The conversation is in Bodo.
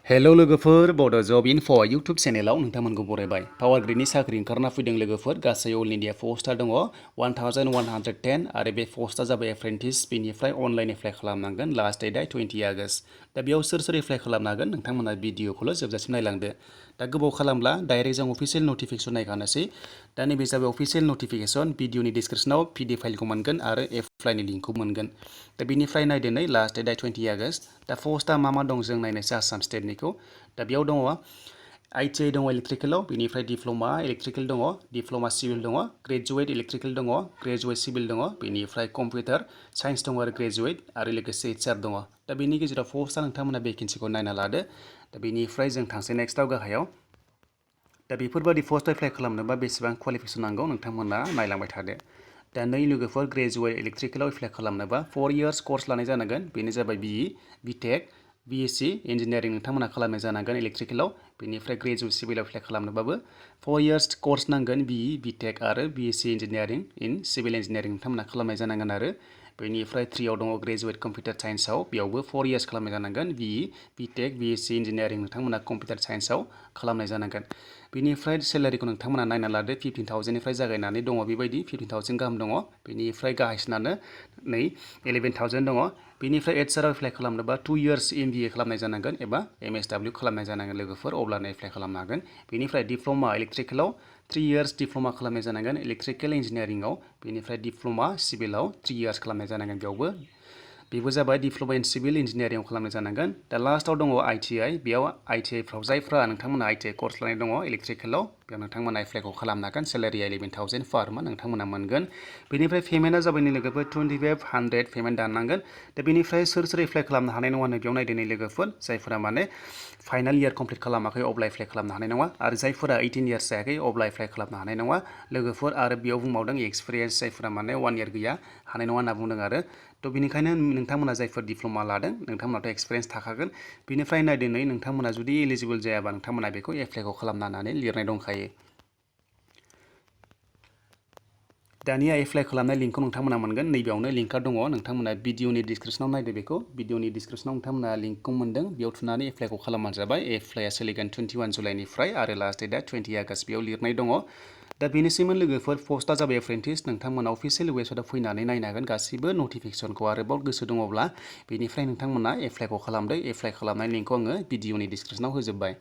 हेलो लोगोफोर बड' जब इनफ' इउटुब चेनेलाव नोंथांमोनखौ बरायबाय पावारग्रिडनि साख्रि ओंखारना फैदों लोगोफोर गासै अल इन्डिया पस्टआ दङ 1110 आरो बे पस्टआ जाबाय एप्रेन्टिस बेनिफ्राय अनलाइन एप्लाइ खालामनांगोन लास्ट डेटआ 20 आगस्ट दा बेयाव सोर एप्लाइ खालामनो हागोन नोंथांमोना भिडिअखौल' जोबजासिम नायलांदो दा गोबाव खालामब्ला डाइरेक्ट जों अफिसियेल नटिफिकेसन नायखानोसै दा नैबे जाबाय अफिसियेल नटिफिकेसन भिडिअनि डिसक्रिपसनाव पिडि फाइलखौ मोनगोन आरो एप्लाइनि लिंकखौ मोनगोन दा बेनिफ्राय नायदो नै लास्ट डेटआ 20 आगस्ट दा पस्टआ मा दं जों नायनोसै आसाम स्टेटनिखौ दा बेयाव दङ आईटीआई दङ इलेक्ट्रिकेलाव बेनिफ्राय डिप्ल'मा इलेक्ट्रिकेल दङ डिप्ल'मा सिभिल दङ ग्रेजुवेट इलेक्ट्रिकेल दङ ग्रेजुवेट सिभिल दङ बेनिफ्राय कम्पिउटार साइन्स दङ आरो ग्रेजुवेट आरो लोगोसे एचआर दङ दा बेनि गेजेराव पस्टआ नोंथांमोना भेकेन्सिखौ नायना लादो दा बेनिफ्राय जों थांसै नेक्स्टआव गाहायाव दा बेफोरबादि पस्ट एप्लाइ खालामनोबा बेसेबां क्वालिफिकेसन नांगौ नोंथांमोना नायलांबाय थादो दा नै लोगोफोर ग्रेजुवेट इलेक्ट्रिकेलाव एप्लाइ खालामनोबा 4 इयार्स कर्स लानाय जानांगोन बेनो जाबाय बिई बिटेक बीएससी इन्जिनियारिं नोंथांमोना खालामनाय जानांगोन इलेक्ट्रिकेलाव बेनिफ्राय ग्रेजुवेट सिभिलाव एप्लाइ खालामनोबाबो 4 इयार्स कर्स नांगोन बिई बिटेक आरो BSc engineering in civil engineering नोंथांमोना खालामनाय जानांगोन आरो बेनिफ्राय 3आव दङ ग्रेजुवेट कम्पिउटार साइन्सआव बेयावबो 4 इयार्स खालामनाय जानांगोन बिई बिटेक बीएससी इन्जिनियारिं नोंथांमोना कम्पिउटार साइन्सआव खालामनाय जानांगोन बेनिफ्राय सेलारिखौ नोंथांमोना नायना लादो 15,000निफ्राय जागायनानै दङ बेबायदि 15,000 गाहाम दङ बेनिफ्राय गाहायसिनानो नै 11,000 दङ बेनिफ्राय एचआरआव एप्लाइ खालामनोबा 2 इयार्स एमबिए खालामनाय जानांगोन एबा एमएसडब्लिउ खालामनाय जानांगोन लोगोफोर अब्लानो एप्लाइ खालामनो हागोन बेनिफ्राय डिप्ल'मा इलेक्ट्रिकेलाव 3 इयार्स डिप्ल'मा खालामनाय जानांगोन इलेक्ट्रिकेल इन्जिनियारिंआव बेनिफ्राय डिप्ल'मा सिभिलाव 3 इयार्स खालामनाय जानांगोन बेबो जाबाय डिप्ल'मा इन सिभिल इन्जिनियारिंआव खालामनाय जानांगोन दा लास्टआव दङ आईटीआई बेयाव आईटीआईफ्राव जायफ्रा नोंथांमोना आईटीआई कर्स लानाय दङ इलेक्ट्रिकेलाव बेयाव नोंथांमोना एप्लाइखौ खालामनो हागोन सेलारिया 11,000 पार मान्थ नोंथांमोना मोनगोन बेनिफ्राय पेमेन्टआ जाबाय नै लोगोफोर 2500 पेमेन्ट दाननांगोन दा बेनिफ्राय सोर एप्लाइ खालामनो हानाय नङा नै बेयाव नायदो नै लोगोफोर जायफोरा माने फाइनाल इयार कमप्लिट खालामाखै अब्ला एप्लाइ खालामनो हानाय नङा आरो जायफोरा 18 इयार्स जायाखै अब्ला एप्लाइ खालामनो हानाय नङा लोगोफोर आरो बेयाव बुंबावदों एक्सपिरियेन्स जायफोरा माने 1 इयार गैया हानाय नङा होनना बुंदों आरो थ' बेनिखायनो नोंथांमोना जायफोर डिप्ल'मा लादों नोंथांमोनाथ' एक्सपिरियेन्स थाखागोन बेनिफ्राय नायदो नै नोंथांमोना जुदि एलिजिबल जायाबा नोंथांमोना बेखौ एप्लाइखौ खालामना होननानै लिरनाय दंखायो दानिया एप्लाइ खालामनाय लिंकखौ नोंथांमोना मोनगोन नैबेयावनो लिंकआ दङ नोंथांमोना भिडिअनि डिसक्रिपसनाव नायदो बेखौ भिडिअनि डिसक्रिपसनाव नोंथांमोना लिंकखौ मोनदों बेयाव थुनानै एप्लाइखौ खालामबानो जाबाय एप्लाइआ सोलिगोन 21 जुलाइनिफ्राय आरो लास्ट डेटआ 20 आगस्ट बेयाव लिरनाय दङ दा बेनोसैमोन लोगोफोर पस्टआ जाबाय एप्रेन्टिस नोंथांमोना अफिसियेल वेबसाइटआव फैनानै नायनो हागोन गासिबो नटिफिकेसनखौ आरोबाव गोसो दङब्ला बेनिफ्राय नोंथांमोना एप्लाइखौ खालामदो एप्लाइ खालामनाय लिंकखौ आङो भिडिअनि डिसक्रिपसनाव होजोब्बाय